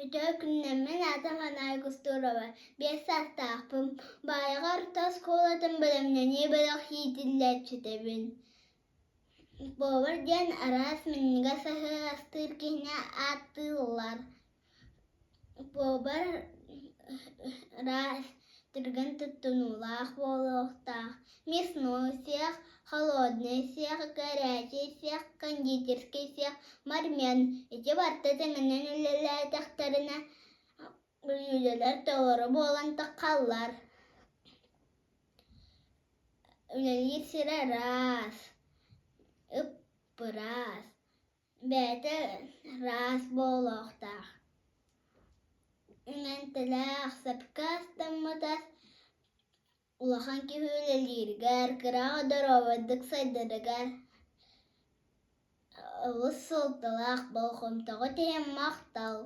Үтүө күннэммин аатым Анай Кустурова, 5 саастаахпын, Баайаҕа орто оскуолатын бэлэмнэнии бөлөх иитиллээччитэбин. Повар диэн араас минньигэс аһы астыыр киһини ааттыыллар. Повар ыраас, түргэн туттунуулаах буолуохтаах. Мясной сиэх, холодный сиэх, горячий сиэх, кондитерский сиэх, мармен ити барыта тэҥинэн үлэлээтэхтэринэ бүлүүдэлэр толору буолан таххаллар. Үлэлиир сирэ ыраас, ып-ыраас, бэйэтэ ыраас буолуохтаах. Иҥэмтэлээх, сөпкө астаммыта улахан киһи үлэлииригэр, кыраҕа доруобайдык сайдарыгар олус суолталаах болҕомтоҕо иһин махтал.